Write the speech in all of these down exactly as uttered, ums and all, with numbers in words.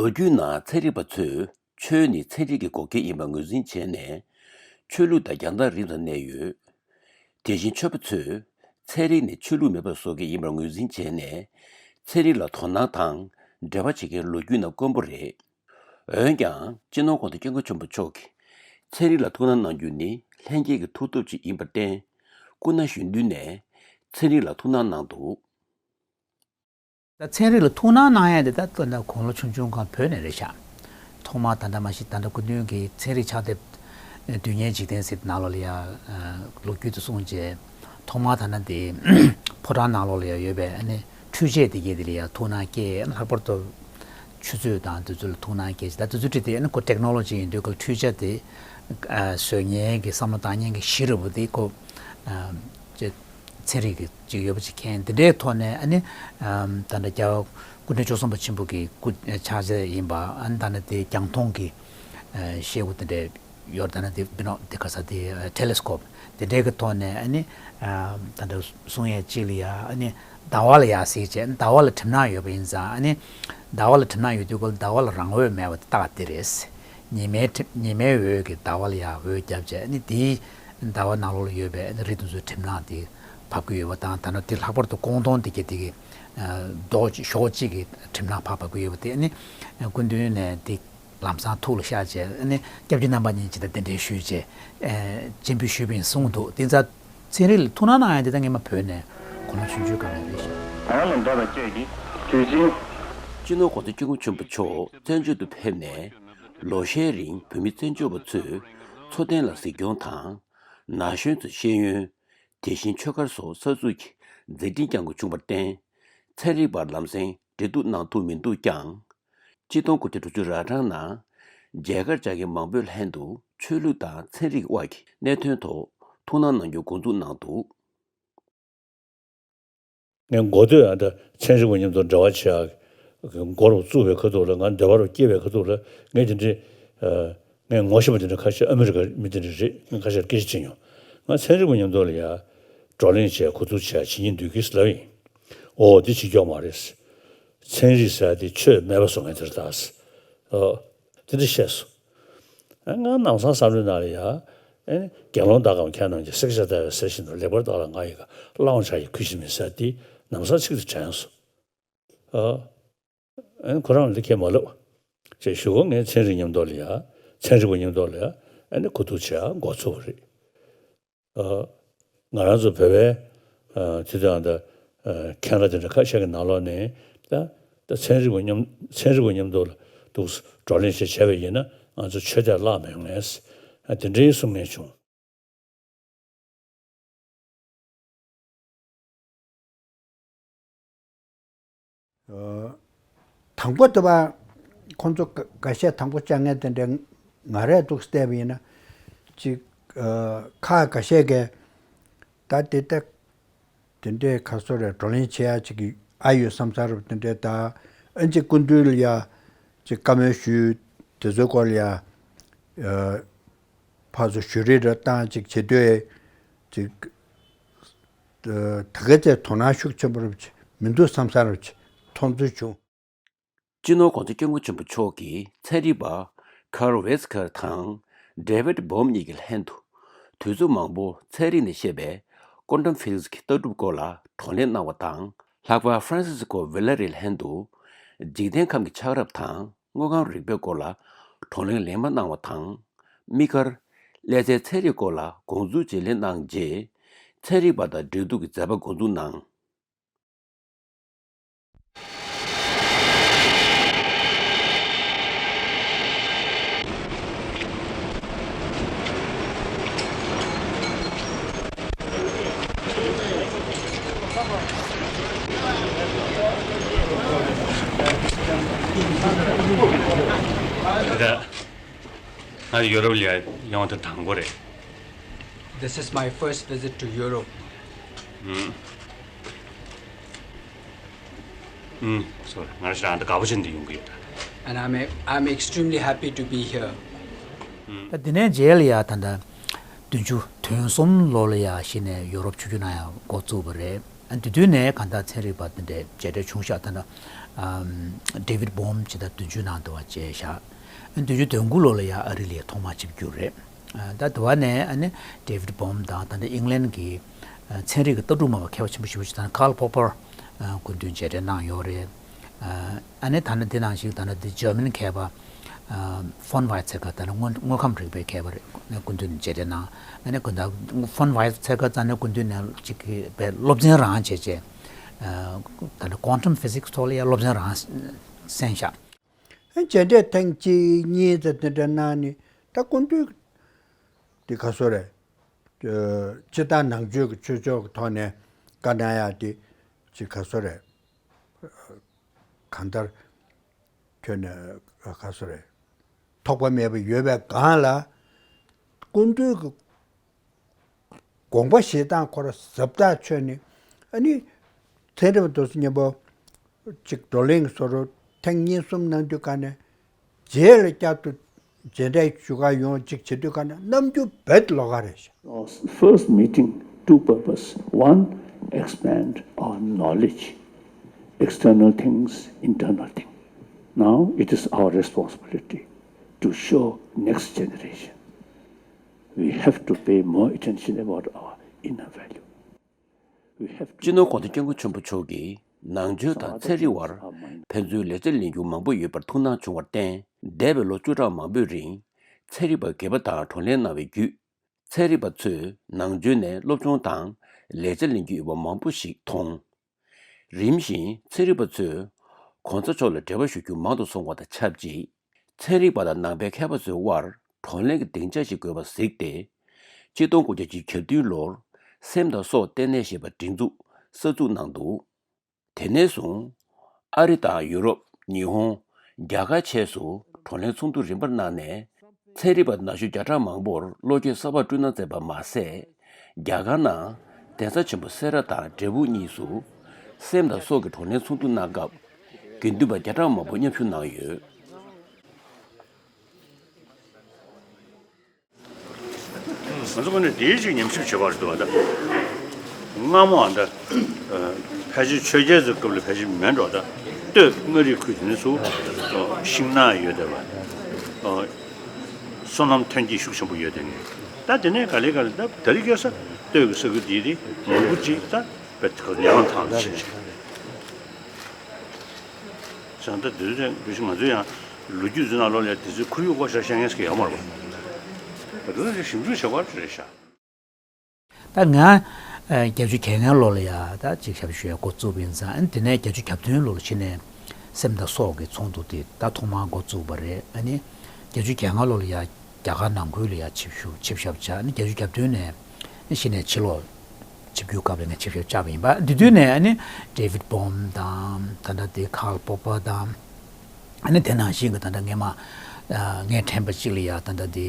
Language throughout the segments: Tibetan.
ལོ་རྒྱུས་ནང་ཚན་རིག་པ་ཚོས་ཆོས་ནི་ཚན་རིག་གི་འགོག་རྐྱེན་ཡིན་པ་ངོས་འཛིན་བྱས་ནས། ཆོས་ལུགས་དང་རྒྱང་ཐག་རིང་དུ་གནས་ཡོད། དེ་བཞིན་ཆོས་པ་ཚོས་ཚན་རིག་ནི་ཆོས་ལུགས་མེད་པ་བཟོ་མཁན་ཡིན་པར་ངོས་འཛིན་བྱས་ནས། ཚན་རིག་ལ་དོ་སྣང་དང་འབྲེལ་བ་བྱེད་མཁན་ལོ་རྒྱུས་ནང་དཀོན་པོ་རེད། འོན་ཀྱང་། སྤྱི་ནོར་༸གོང་ས་༸སྐྱབས་མགོན་ཆེན་པོ་མཆོག་གིས་ཚན་རིག་ལ་ཐུགས་སྣང་གནང་རྒྱུ་ནི་ལྷན་སྐྱེས་ཀྱི་ཐུགས་སྟོབས་ཅིག་ཡིན་པར་བརྟེན། སྐུ་ན་གཞོན་དུས་ནས་ཚན་རིག་ལ་ཐུགས་སྣང་གནང་འདུག། ད་ཚན་རིག་ལ་ཐུགས་སྣང་གནང་ཡ་དེ་ད་ལྟ་དགུང་ལོ་ཆུང་ཆུང་སྒང་བོད་ནས་རེད་ཤག། ཐོག་མར་ད་ལྟ་མ་གཞི་ད་ལྟ་སྐུ་མདུན་གྱི་ཚན་རིག་ཕྱག་དེབ་དུས་ངན་འཇིག་རྟེན་ཟེར་ནང་ལོགས་ལ་ཡ་ལོ་རྒྱུས་དེ་གསུངས་རྗེས། ཐོག་མར་ད་ལྟ་དེ་ཕོ་བྲང་ནང་ལོགས་ལ་ཡ་ཡོད་པའི་ཨ་ནི་འཕྲུལ་ཆས་དེ་གས་དེ་ལ་ཡ་ཐུགས་སྣང་སྐྱེས། ལྷག་པར་དུ་ཆུ་ཚོད་དང་དེ་ཚོ་ལ་ཐུགས་སྣང་སྐྱེས། ད་དེ་ཚོ་བྲིས་ཏེ་ཨ་ནི་ཁོ་ཊེག་ནོ་ལོ་ཇི་ཡིན་དུས་སྐབས་འཕྲུལ་ཆས་དེ་བཟོ་མཁན་གྱི་བསམ་བློ་བཏང་མཁན་གྱི་གཞི་རུ་བོ་དེ་ཁོ། ཚན་རིག་གི་ཅིག་ཡོད་པ་ཅིག་མཁྱེན། དེ་འདྲའི་ཐོག་ནས་ཨ་ནི་ཨམ་ད་ལྟ་རྒྱལ་བ་སྐུ་ཕྲེང་བཅུ་གསུམ་པ་ཆེན་པོ་གི་སྐུ་ཕྱག་རྗེས་ཡིན་པ། ཨ་ནི་ད་ནི་དེ་རྒྱང་མཐོང་གི་ཤེལ་སྒོ་དེ་འདྲའི་ཡོད། ད་ནི་དེ་སྤི་ནོ་དེ་ག་ས་དེ་ཊེ་ལེ་སི་ཀོབ་དེ་འདྲའི་གི་ཐོག་ནས་ཨ་ནི་ཨམ་ད་ལྟ་གསུང་ཡས་ཅིག་ལ་ཡ་ཨ་ནི་ཟླ་བ་ལ་ཡ་གཟིགས་བྱས། ཟླ་བ་ལ་གྲིབ་ནག་ཡོད་པ་ཡིན་ཙང་། ཨ་ནི་ཟླ་བ་ལ་གྲིབ་ནག་ཡོད་དུས་ཀོ་ཟླ་བ་ལ་རང་འོད་མེད་པ་དེ་རྟགས་དེ་རེད། ཉི་མའི་གྲིབ་ཉི་མའི་འོད་ཀྱིས་ཟླ་བ་ལ་ཡ་འོད་བརྒྱབ་བྱས། ཨ་ནི་དེའི་ཟླ་བ་ནང་ལོགས་ལ་ཡོད་པའི་རི་དེ་ཚོའི་གྲིབ་ནག་དེ་བབས་ཀྱི་ཡོད་པ་དང་། ད་ནི་དེ་ལྷག་པར་དུ་ཀོང་ཏོང་དེ་གའི་དེ་གའི་མདོག་ཅིག་ཞོགས་ཅིག་གི་གྲིབ་ནག་ཕར་བབས་ཀྱི་ཡོད་པ་དེ། ཨ་ནི་སྐུ་མདུན་ནས་དེ་ལམ་སང་ཐུགས་ལ་ཤར་བྱས། ཨ་ནི་སྐྱབས་རྗེ་རྣམ་པ་གཉིས་ཀྱིས་ད་གདན་འདྲེན་ཞུས་བྱས་སྤྱན་འབུལ་ཞུས་པ་ཡིན་གསུངས་འདུག། དེ་ཙང་ཚན་རིག་ལ་ཐུགས་སྣང་གནང་ཡ་དེ་ད་སྔས་མ་བོད་ནས་དགུང་ལོ་ཆུང་ཆུང་སྒང་ནས་རེད་ཤག། ད་ལ་འདས་པའི་སྐད་ཀྱི་དུས་ཆེན། སྤྱི་ནོར་༸གོང་ས་༸སྐྱབས་མགོན་ཆེན་པོ་མཆོག་བཙན་བྱོལ་དུ་ཕེབས་ནས་ལོ་ཤས་རིང་བོད་མི་བཙན་བྱོལ་བ་ཚོས་འཚོ་རྟེན་ལ་གཟིགས་སྐྱོང་དང་། ན་གཞོན་ཚོར་ཤེས་ཡོན། དེ་བཞིན་ཆོས་སྒར་སོགས་གསར་འཛུགས་ཀྱི་མཛད་འཕྲིན་བསྐྱང་དགོས་བྱུང་བར་བརྟེན། ཚན་རིག་པར་ལམ་སེང་འབྲེལ་གཏུག་གནང་ཐུབ་མི་འདུག་ཀྱང་། ཆིག་སྟོང་དགུ་བརྒྱ་དྲུག་ཅུ་རེ་གྲངས་ནང་མཇལ་ཁར་བཅར་མཁན་མང་པོའི་ལྷན་དུ་ཆོས་ལུགས་དང་ཚན་རིག་དབར་གྱི་གནད་དོན་ཐོག་ཐུགས་སྣང་གནང་རྒྱུ་འགོ་འཛུགས་གནང་འདུག། ངས་འགོ་སྟོད་ཨ་ད་ཚན་རིག་པ་མཉམ་དུ་འབྲེལ་བ་བྱེད་ཡག་འགོ་རུ་བཙུགས་པའི་ཁ་ཐུག་ལ། ང་འདོད་པ་རུ་སྐྱེས་པའི་ཁ་ཐུག་ལ། ངས་དེ་འདྲའི་ཨ་ངས་ངོ་ཤེས་པ་དེ་འདྲ་ཁ་ཤས། ཨ་མི་རི་ཀ་མི་དེ་འདྲ་རེད། ངས་ཁ་ཤས་སྐད་ཆ་དྲིས་མྱོང་། ང་ཚན་རིག་པ་མཉམ་དུ་ལ་ཡ་བགྲོ་གླེང་བྱས། འགོ་འཛུགས་བྱས་བྱེད་སྙིང་འདོད་ཀྱི་ཟེར་ལབ་ཡིན། འོ་འདི་བྱེད་ཀྱོག་མ་རེད། ཚན་རིག་ཟེར་ཡ་དེ་ཆོས་མེད་པ་བཟོ་མཁན་དེ་རེད་ད་ཟེར། ཨ་དེ་འདྲ་བཤད་སོང་། ཨ་ང་ནམ་སང་བསམ་བློའི་ནང་ལ་ཡ། ཨེ་དགེ་སློང་དག་གམ་མཁས་རྣམས་ཀྱིས། བསྲེགས་བཅད་བརྡར་བའི་གཟེར་བཞིན་དུ། ལེགས་པར་བརྟགས་ལ་ང་ཡི་བཀའ། བླང་བྱ་ཡི་ཁུར་ཆེན་མིན་ཟེར་དེ་ནམ་སང་ཚིག་དེ་དྲན་སོང་། ཨ་ཨེ་ཁོ་རང་ལ་ཁས་མ་ལབ་ཅེས་ཞུ་གོ། ངས་ཚན་རིག་མཉམ་དུ་ལ་ཡ། ཚན་རིག་པ་མཉམ་དུ་ལ་ཡ་ཨེ་ནི་གོ་བསྡུར་བྱེད་འགོ་ཚུགས་པ་རེད། ཨ་ང་རང་ཚོ་བོད་པའི་ཨ་དེ་དང་ད་ཨ་མཁན་སློབ་དེ་འདྲ་ཁ་ཤས་ཀྱི་ནང་ལོགས་ནས། ད་ད་ཚན་རིག་པ་མཉམ་ཚན་རིག་པ་མཉམ་དུ་ལ་འདུག་བགྲོ་གླེང་ཞིག་བྱས་པ་ཡིན་ན། ང་ཚོ་ཆོས་དད་བརླག་མི་ཡོང་ངས། ཨ་དེ་འདྲའི་གསུང་མཁན་བྱུང་། ཨ་དང་པོ་དེ་བ་ཁོང་ཚོ་ག་ག་ཤེད་དང་པོ་བཅར་མཁན་དེ་འདྲའི་ང་རས་འདུག་བལྟས་པ་ཡིན་ན། ཅིག་ཨ་ཁ་ག་ཤེད་ཀྱིས་ད་དེ་ལྟ་དེ་འདྲའི་ཁ་སོ་རེ་བགྲོ་གླེང་བྱེད་ཡ་ཅིག་ཨ་ཡོད་བསམ་ས་རབ་དེ་འདྲའི། ད་ཨ་ཅིག་སྐུ་མདུན་ལ་ཡ་ཅིག་བཀའ་མོལ་ཞུས། དེ་ཚོའི་སྐོར་ལ་ཡ་ཨ་ཕར་ཚུར་ཞུ་རེས་རེ་བཏང་ཅིག་བྱེད་དུས་ཅིག་ད་ག་ཚད་དོ་སྣང་ཤུགས་ཆེན་པོ་རབ་ཅིག་མི་འདུག་བསམ་ས་རབ་ཅིག་མཐོང་ཚུལ་བྱུང་། སྤྱི་ནོར་༸གོང་ས་༸སྐྱབས་མགོན་ཆེན་པོ་མཆོག་གིས་ཚན་རིག་པ་ཁར་ཝེ་སི་ཁར་དང་ཌེ་ཝིཌ་བྷོམ་གཉིས་ཀྱི་ལྷན་དུ། དུས་ཚོད་མང་པོ་ཚན་རིག་ནས་བཤད་པའི་ཀོན་ཊམ་ཕི་ཟིག་གི་ལྟ་གྲུབ་སྐོར་ལ་བགྲོ་གླེང་གནང་བ་དང་། ལྷག་པར་ཧྥ་རན་སི་སི་ཀོ་ཝི་ལ་རིའི་ལྷན་དུ་འཇིག་རྟེན་ཁམས་ཀྱི་ཆགས་རབས་དང་དངོས་ཁམས་རིག་པའི་སྐོར་ལ་བགྲོ་གླེང་ལེགས་མ་གནང་བ་དང་། དམིགས་བཀར་ཀླད་རྩའི་ཚན་རིག་སྐོར་ལ་དགོངས་ཚུལ་བརྗེ་ལེན་གནང་རྗེས། ཚན་རིག་པ་དང་འབྲེལ་གཏུག་གི་མཛད་པ་འགོ་འཛུགས་གནང་། ད་ང་ཡུ་རོབ་ལ་ཡོང་དུས་དང་པོ་རེད། This is my first visit to Europe. ཨུམ། ཨུམ། སོ་རི། ང་རང་ཞེ་དྲག་འདི་དགའ་པོ་བྱས་འདི་ཡོང་གི་ཡོད་ད། And I'm, I'm extremely happy to be here. ད་འདི་ནས་རྗེས་ལ་ཡ་ད་ལྟ་བདུན་ཅུ་དོན་གསུམ་ལོ་ལ་ཡ་གཞི་ནས་ཡོ་རོབ་ཆོས་བརྒྱུད་ནང་ཡང་འགོ་བཙུགས་པ་རེད། ཨ་དེ་དུས་ནས་གང་ལྟར་ཚན་རིག་པ་འདི་འདྲའི་མཇལ་འཕྲད་བྱུང་ཤག། ད་ལྟ་ David Bohm ཅེས་ད་བདུན་ཅུ་ནང་དུ་བ་བྱས་བཞག་བདུན་ཅུ་དོན་དགུ་ལོ་ལ་ཡ་ཨ་རི་ལ་ཐོག་མ་ཆིབས་བསྒྱུར་རེད། ད་དུ་བ་ནས་ཨ་ནི་David Bohm དང་ད་ལྟ་ཨིང་ལན་གྱི་ཚན་རིག་གི་ལྟ་གྲུབ་སྨྲ་བ་མཁས་པ་ཆེན་པོ་ཞེ་པོ་ཅིག་ད་Karl Popper སྐུ་མདུན་མཇལ་འཕྲད་གནང་ཡོད་རེད། ཨ་ནི་ད་ནི་འདི་ནང་བཞིན་ད་ནི་འདི་German མཁས་པ་von Weizsäcker ད་ནི་དངོས་དངོས་ཁམས་རིག་པའི་མཁས་པ་རེད། སྐུ་མདུན་མཇལ་འཕྲད་གནང་། ཨ་ནི་ཀུན་ད་von Weizsäcker ད་ནི་སྐུ་མདུན་ནས་ཅིག་གི་བའི་སློབ་ཚན་རང་བྱས་རྗེས་ད་ནི་quantum physics ཐོག་ལ་ཡང་སློབ་ཚན་རང་གསན་བཞག་མཇལ་འཕྲད་ཐེངས་གཅིག་གཉིས་ཙམ་དེ་འདྲ་གནང་ནས་ད་སྐུ་མདུན་འདི་ག་སོ་རེད། སྤྱིར་བཏང་ནང་ཆོས་ཀྱི་ཆོས་ཕྱོགས་ཀྱི་ཐོག་ནས་བཀའ་གནང་ཡག་དེ་ཅིག་ག་སོ་རེད། གང་ལྟར་ཁྱོན་ནས་ག་སོ་རེད། ཐོགས་པ་མེད་པ་ཡོད་པའི་སྒང་ལ་སྐུ་མདུན་གྱི་དགོངས་པ་བཞེས་སྟངས་ཁོ་ར་ཟབ་ཐག་ཆོད་ནས་ཨ་ནི་ཚན་རིག་པ་དེ་ཚོ་མཉམ་པོ་ཅིག་བགྲོ་གླེང་བཟོ་འདྲ་ཐེངས་གཉིས་གསུམ་གནང་དུས་ག་ནས་རྗེས་ལ་བསྐྱར་དུ་མཇལ་འཕྲད་ཞུ་ག་ཡོང་ཅིག་བྱེད་དུས་ག་ནས་རྣམ་འགྱུར་རྦད་ལོག་ག་རེད་ཤག First meeting, two purpose. One, expand our knowledge. External things, internal thing. Now it is our responsibility to show next generation. We have to pay more attention about our inner value. We have to སྤྱི་ནོར་༧གོང་ས་༧སྐྱབས་མགོན་ཆེན་པོ་མཆོག་གིས་ནང་ཆོས་དང་ཚན་རིག་དབར་ཕན་ཚུན་ལེགས་ཆ་ལེན་རྒྱུ་མང་པོ་ཡོད་པར་ཐུགས་སྣང་བྱུང་བར་བརྟེན། འདས་པའི་ལོ་བཅུ་ཕྲག་མང་པོའི་རིང་ཚན་རིག་པ་སྒེར་པ་དང་བགྲོ་གླེང་གནང་བའི་བརྒྱུད། ཚན་རིག་པ་ཚོས་ནང་ཆོས་ནས་སློབ་སྦྱོང་དང་ལེགས་ཆ་ལེན་རྒྱུ་ཡོད་པ་མང་པོ་ཞིག་མཐོང་། རིམ་བཞིན་ཚན་རིག་པ་ཚོས་༧གོང་ས་མཆོག་ལ་འབྲེལ་བ་ཞུ་རྒྱུ་མང་དུ་སོང་བ་དང་ཆབས་ཅིག་ཚན་རིག་པ་དང་ནང་པའི་མཁས་པ་ཚོའི་དབར་བགྲོ་གླེང་གི་སྡིངས་ཆ་ཞིག་དགོས་པ་གཟིགས་ཏེ། ཆིག་སྟོང་དགུ་བརྒྱ་བརྒྱད་ཅུ་གྱ་བདུན་ལོར་སེམས་དང་སྲོག་ལྟེ་གནས་ཞེས་པ་སྒྲིག་འཛུགས་གསར་འཛུགས་གནང་འདུག་དེ་ནས་བཟུང་ཨ་རི་དང་ཡུ་རོབ། ཉི་ཧོང་། རྒྱ་གར་བཅས་སུ་བགྲོ་གླེང་ཚོགས་འདུ་རིམ་པར་གནང་ནས། ཚན་རིག་པ་ན་གཞོན་བརྒྱ་ཕྲག་མང་པོར་བློ་སྐྱེད་གསར་པ་བསྐྲུན་གནང་མཛད་པ་མ་ཟད། རྒྱ་གར་ནང་གདན་ས་ཆེན་པོ་སེ་ར་དང་འབྲས་སྤུངས་གཉིས་སུ་སེམས་དང་སྲོག་གི་བགྲོ་གླེང་ཚོགས་འདུ་གནང་སྐབས། དགེ་འདུན་པ་བརྒྱ་ཕྲག་མང་པོ་མཉམ་ཞུགས་གནང་ཡོད། ང་ཚོ་ཁོ་ནས་དེའི་ཅིག་ཉམས་ཞིབ་བྱེད་པར་འདུག་ད། སྔ་མོ་ཨ་ད། ཕལ་ཆེར་ཆོས་རྒྱལ་ཚོའི་སྐབས་ལ་ཕལ་ཆེར་མེད་འགྲོ་ད། སྟོད་མངའ་རིས་ཁུལ་དེ་ནས་ཚུར། ཤིང་ནགས་ཡོད་བསྡད་པ། སོ་ནམ་ཐོན་སྐྱེད་ཤུགས་ཆེན་པོ་ཡོད་བསྡད་ངེས། ད་དེ་ནས་ག་ལེ་ག་ལེ་ད་དེ་རིང་ཁ་སང་སྟོད་ཀྱི་ས་ཁུལ་དེ་དེ་མང་པོ་ཅིག་ད་བེད་ཀ་ལས་དབང་ཐང་ལ་ཕྱིན་ཅིག་བྱས་ཙང་ད་དེ་ཚོ་ཡང་འདུ་ཤེས་ང་ཚོ་ཡང་ལོ་རྒྱུས་ཚོའི་ནང་ལོགས་ལ་དེ་ཚོའི་ཁོར་ཡུག་སྐོར་ཞིག་བཤད་མཁན་ཞིག་ཡོད་མ་རེད་པ། ད་དེ་ཚོ་ཞིབ་འཇུག་བྱེད་དགོས་རེད་ཤག་ད་ང་བརྒྱད་ཅུ་གྱ་ལྔ་ལོ་ལ་ཡ་ད་ཅིག་ཞབས་ཞུ་ཡ་འགོ་བཙུགས་པ་ཡིན་ཙང་། ཨ་ནི་དེ་ནས་བརྒྱད་ཅུ་གྱ་བདུན་ལོ་ལ་ཕྱི་ནས་སེམས་དང་སྲོག་གི་ཚོགས་འདུ་དེ་ད་ཐོག་མར་འགོ་བཙུགས་པ་རེད། ཨ་ནི་བརྒྱད་ཅུ་གྱ་ལྔ་ལོ་ལ་ཡ་རྒྱ་གར་ནང་ཁུལ་ལ་ཡ་ཆིབས་ཞུ་ཆིབས་ཞབས་བཅགས། ཨ་ནི་བརྒྱད་ཅུ་གྱ་བདུན་ནས་གཞི་ནས་ཕྱི་ལོགས་ཆིབས་བསྒྱུར་སྐབས་ལ་ངས་ཆིབས་ཞབས་བཅགས་པ་ཡིན་པ། དེ་དུས་ནས་ཨ་ནི་David Bohm དང་ད་ལྟ་དེ་Karl Popper དང་། ཨ་ནི་དེ་ནང་བཞིན་གྱི་ད་ལྟ་ངས་མ་ངའི་དྲན་པ་གཅིག་ལ་ཡ་ད་ལྟ་དེ་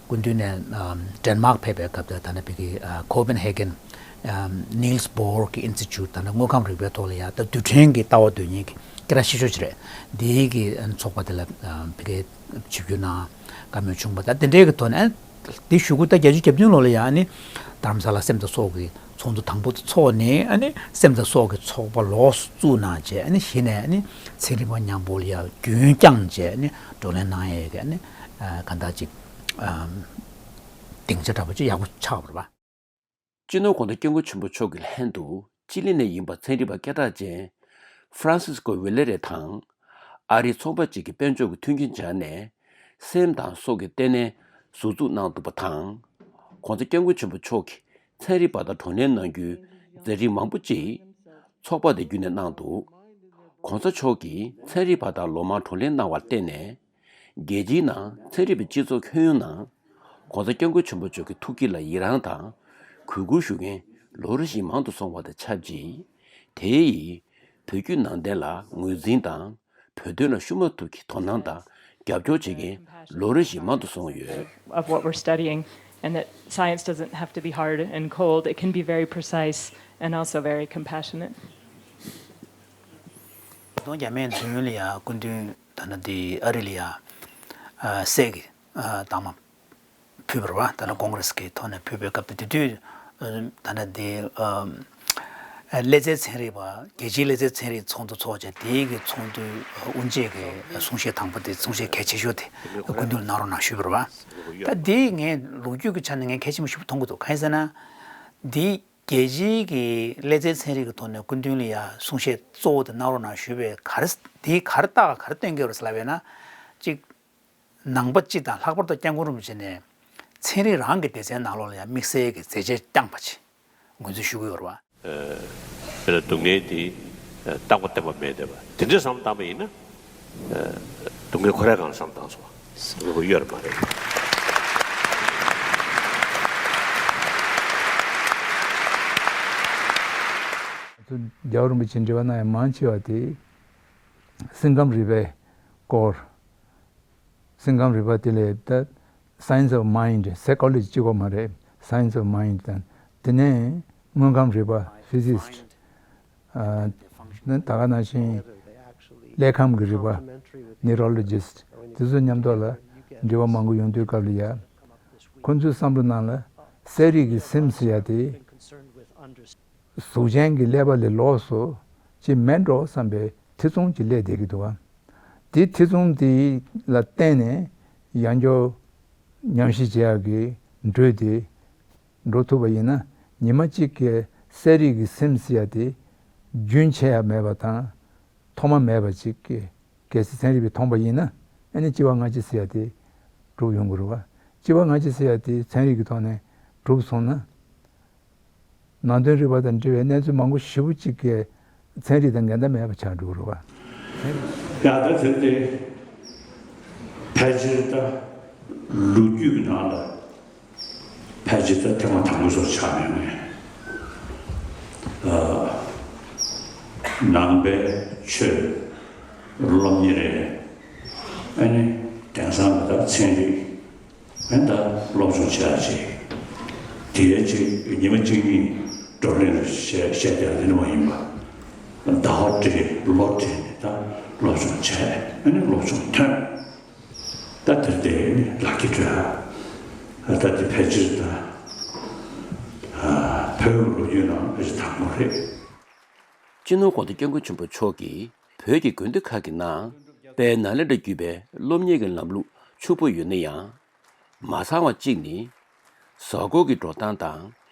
སྐུ་མདུན་ནས་ཌེན་མཱག་ཕེབས་པའི་སྐབས་དེ་ད་ལྟ་བི་གི་Copenhagen Niels Bohr གི་Institute ད་ལྟ་དངོས་ཁམས་རིག་པའི་ཐོག་ལ་ཡ་ད་རྡུལ་ཕྲན་གྱི་ལྟ་བ་དོན་གཉེར་གྱི་སྐད་གྲགས་ཆེ་ཤོས་ཅིག་རེད། དེའི་གི་ཚོགས་པ་དེ་ལ་བི་གི་ཆིབས་བསྒྱུར་གནང་། བཀའ་མོལ་བྱུང་བ་དང་དེ་འདྲའི་གི་ཐོག་ནས། དེ་གཞུག་གུ་ད་བརྒྱད་ཅུ་གྱ་བདུན་ལོ་ལ་ཡང་ནི་རྡ་རམ་ས་ལ་སེམས་དང་སྲོག་གི་ཚོགས་འདུ་དང་པོ་དེ་ཚོགས་ནས། ཨ་ནི་སེམས་དང་སྲོག་གི་ཚོགས་པ་ལོགས་སུ་བཙུགས་གནང་བྱས། ཨ་ནི་གཞི་ནས་ཨ་ནི་ཚན་རིག་པ་མཉམ་པོ་ལ་ཡང་རྒྱུན་བསྐྱངས་བྱས། ཨ་ནི་བགྲོ་གླེང་གནང་ཡས་ཀྱི་ཨ་ནི་གང་ལྟར་ཅིག་སྡིངས་ཆ་འདྲ་པོ་ཅིག་ཡག་པོ་ཆགས་པ་རེད་པ། སྤྱི་ནོར་༧གོང་ས་༧སྐྱབས་མགོན་ཆེན་པོ་མཆོག་གི་ལྷན་དུ་ཅི་ལི་ནས་ཡིན་པ་ཚན་རིག་པ་སྐད་གྲགས་ཅན་Francisco Varela དང་། ཨ་རིའི་ཚོང་པ་ཅིག་གིས་དཔལ་འབྱོར་གྱི་མཐུན་རྐྱེན་སྦྱར་ནས་སེམས་དང་སྲོག་གི་ལྟེ་གནས་ཟུར་འཛུགས་གནང་འདུག་པ་དང་། ༸གོང་ས་༸སྐྱབས་མགོན་ཆེན་པོ་མཆོག་གིས་ཚན་རིག་པ་དང་བགྲོ་གླེང་གནང་རྒྱུའི་མཛད་རིམ་མང་པོ་ཅིག་ཚོགས་པ་དེ་བརྒྱུད་ནས་གནང་འདུག ༸གོང་ས་མཆོག་གིས་ཚན་རིག་པ་དང་ལོ་མང་བགྲོ་གླེང་གནང་བར་བརྟེན་ནས། རྒྱལ་སྤྱིའི་ནང་ཚན་རིག་པའི་སྤྱི་ཚོགས་ཁྱོན་ཡོངས་ནང་༸གོང་ས་༸སྐྱབས་མགོན་ཆེན་པོ་མཆོག་གི་ཐུགས་བསྐྱེད་ལ་ཡི་རངས་དང་གུས་བཀུར་ཞུ་མཁན་ལོ་རེ་བཞིན་མང་དུ་སོང་བ་དང་ཆབས་ཅིག་དེ་ཡིས་བོད་བརྒྱུད་ནང་བསྟན་ལ་ངོས་འཛིན་དང་། བོད་དོན་ལ་ཤུགས་མ་ཐུབ་ཀྱིས་དོ་སྣང་དང་རྒྱབ་སྐྱོར་བྱེད་མཁན་ལོ་རེ་བཞིན་མང་དུ་སོང་ཡོད། Of what we're studying, and that science doesn't have to be hard and cold, it can be very precise and also very compassionate. ཉིས་སྟོང་བརྒྱ་མེད་བདུན་ལ་ཡ་སྐུ་མདུན་ད་ལྟ་འདི་ཨ་རི་ལ་ཡ་ཨ་སྲས་ཀྱི་ཨ་གདམས་ངག་ཕུལ་བ་རེད་པ། ད་ལྟ་ཀོང་གྷ་རེ་སི་གི་ཐོག་ནས་ཕུལ་བའི་སྐབས་དེ། དེ་དུས་ཨ་ད་ལྟ་འདི་ཨ་ ཀླད་རྩའི་ཚན་རིག་པ་རྒྱལ་སྤྱིའི་ཀླད་རྩའི་ཚན་རིག་ཚོགས་འདུ་འཚོགས་བྱས། དེའི་གི་ཚོགས་འདུའི་དབུ་འབྱེད་ཀྱི་གསུང་བཤད་དང་པོ་དེ། གསུང་བཤད་གལ་ཆེ་ཤོས་དེ་སྐུ་མདུན་གནང་རོགས་གནང་ཞུས་པ་རེད་བ། ད་དེ་ངས་ལོ་རྒྱུས་ཀྱི་ཆ་ནས་ངས་གལ་ཆེན་པོ་ཞིག་མཐོང་གི་འདུག་གང་ཡིན་ཟེར་ན། འདི་རྒྱལ་སྤྱིའི་གི་ཀླད་རྩའི་ཚན་རིག་གི་ཐོག་ནས་སྐུ་མདུན་ལ་ཡ་གསུང་བཤད་གཙོ་བོ་དེ་གནང་རོགས་གནང་ཞུས་པའི་ག་རེ་དེ་ག་རེ་བཏགས་ག་རེ་སྟོན་གྱི་ཡོད་རེད་ཟེར་ལབ་པས་ན། གཅིག་ནང་པ་སྤྱི་དང་ལྷག་པར་དུ་སྐྱབས་མགོན་རིན་པོ་ཆེ་ནས་ཚན་རིག་རང་གི་སྡེ་ཚན་ནང་ལོགས་ལ་ཡང་དམིགས་བསལ་གྱི་མཛད་རྗེས་བསྐྱངས་པ་ཅིག་ངོས་འཛིན་ཞུ་གི་ཡོད་རེད་བ། དཔེར་ན་སྡུག་བསྔལ་འདི་རྟག་པ་བརྟན་པ་མེད་བསྡད་པ་དེ་འདྲའི་བསམ་བློ་བཏང་པ་ཡིན་ན། སྡུག་བསྔལ་ཁོ་རང་གང་ལ་བསམ་བཏང་སོང་། དངོས་པོ་ཡོད་རེད་མ་རེད། རྒྱལ་བ་རིན་པོ་ཆེ་འབྲེལ་བ་གནང་ཡ་མང་ཆེ་བ་དེ་སེམས་ཁམས་རིག་པའི་སྐོར། སེམས་ཁམས་རིག་པ་དེ་ལས་ད་science of mind, psychology གཅིག་པོ་མ་རེད། science of mind དང་དེ་ནས་དངོས་ཁམས་རིག་པ། physicist ཨ། ད་ག་ནང་བཞིན་ཀླད་ཁམས་ཀྱི་རིག་པ། neurologist དེ་ཚོ་མཉམ་དུ་ལ་འབྲེལ་བ་མང་པོ་ཡོང་དུས་སྐབས་ལ་ཡ། ཁོ་ཚོའི་བསམ་བློ་ནང་ལ་གསལ་རིག་གི་སེམས་ཟེར་ཡ་དེ། གཟུགས་ཅན་གྱི་ཀླད་པ་ལས་ལོགས་སུ་ཅིག་མེད་འགྲོ་བསམ་པའི་ཐེ་ཚོམ་ཅིག་སླེབས་བསྡད་ཀྱི་འདུག་བ། དེ་ཐེ་ཚོམ་དེ་ལ་བརྟེན་ནས་ཡང་བསྐྱར་ཉམས་ཞིབ་བྱེད་ཡག་གི་འགྲོས་དེ་འགྲོ་ཐུབ་པ་ཡིན་ན། ཉི་མ་གཅིག་གི་གསལ་རིག་གི་སེམས་ཟེར་ཡ་དེ་རྒྱུན་ཆད་ཡ་མེད་པ་དང་ཐོག་མ་མེད་པ་ཅིག་གི། གལ་སྲིད་ཚན་རིག་པས་མཐོང་པ་ཡིན་ན། ཨ་ནི་སྤྱི་བ་སྔ་ཕྱི་ཟེར་ཡ་དེ་གྲུབ་ཡོང་གི་རེད་བ། སྤྱི་བ་སྔ་ཕྱི་ཟེར་ཡ་དེ་ཚན་རིག་གི་ཐོག་ནས་གྲུབ་སོང་ན། ནང་དོན་རིག་པ་དང་འབྲེལ་བའི་གནས་ཚུལ་མང་པོ་ཞེ་པོ་ཅིག་གིས་ཚན་རིག་དང་འགལ་ཟླ་མེད་པ་ཆགས་འགྲོ་གི་རེད་བ། ཡང་ད་དེར་དེ་ཕལ་ཆེར་ད་ལོ་རྒྱུས་ཀྱི་ནང་ལ་ཕལ་ཆེར་ད་ཐེངས་མ་དང་པོ་ཚོར་ཆགས་མེད་ངེས། ནང་པའི་ཆོས་སློབ་གཉེར་རེད། ཨ་ནི་དེང་སང་ད་ཚན་རིག་ཨ་ནི་ད་སློབ་སྦྱོང་བྱེད་ཡག་ཅིག་དེའི་ཅིག་ཉི་མ་གཅིག་གཉིས་བགྲོ་གླེང་བྱས་བཤད་བསྡད་ཡག་དེ་འདྲ་མ་ཡིན་པ། ཟླ་བ་སྤྲེལ་ལོ་སྤྲེལ་ནས་ད་སློབ་སྦྱོང་བྱས། ཨ་ནི་སློབ་སྦྱོང་ཐོན། ད་དེར་དེ་ནི་ལག་གི་སྤྲོད་ཨ། ད་དེ་ཕལ་ཆེར་ད་བོད་ཀྱི་ལོ་རྒྱུས་ནང་ཕལ་ཆེར་དང་པོ་རེད། སྤྱི་ནོར་གོང་ས་སྐྱབས་མགོན་ཆེན་པོ་མཆོག་གིས་བོད་ཀྱི་དགོན་སྡེ་ཁག་གི་ནང་དཔལ་ནཱ་ལེནྡྲ་བརྒྱུད་པའི་སློབ་གཉེར་གྱི་ལམ་ལུགས་ཕྱུག་པོ་ཡོད་ན་ཡང་། མ་ཚང་བ་གཅིག་ནི། གཟའ་འཁོར་གྱི་འགྲོ་སྟངས་དང་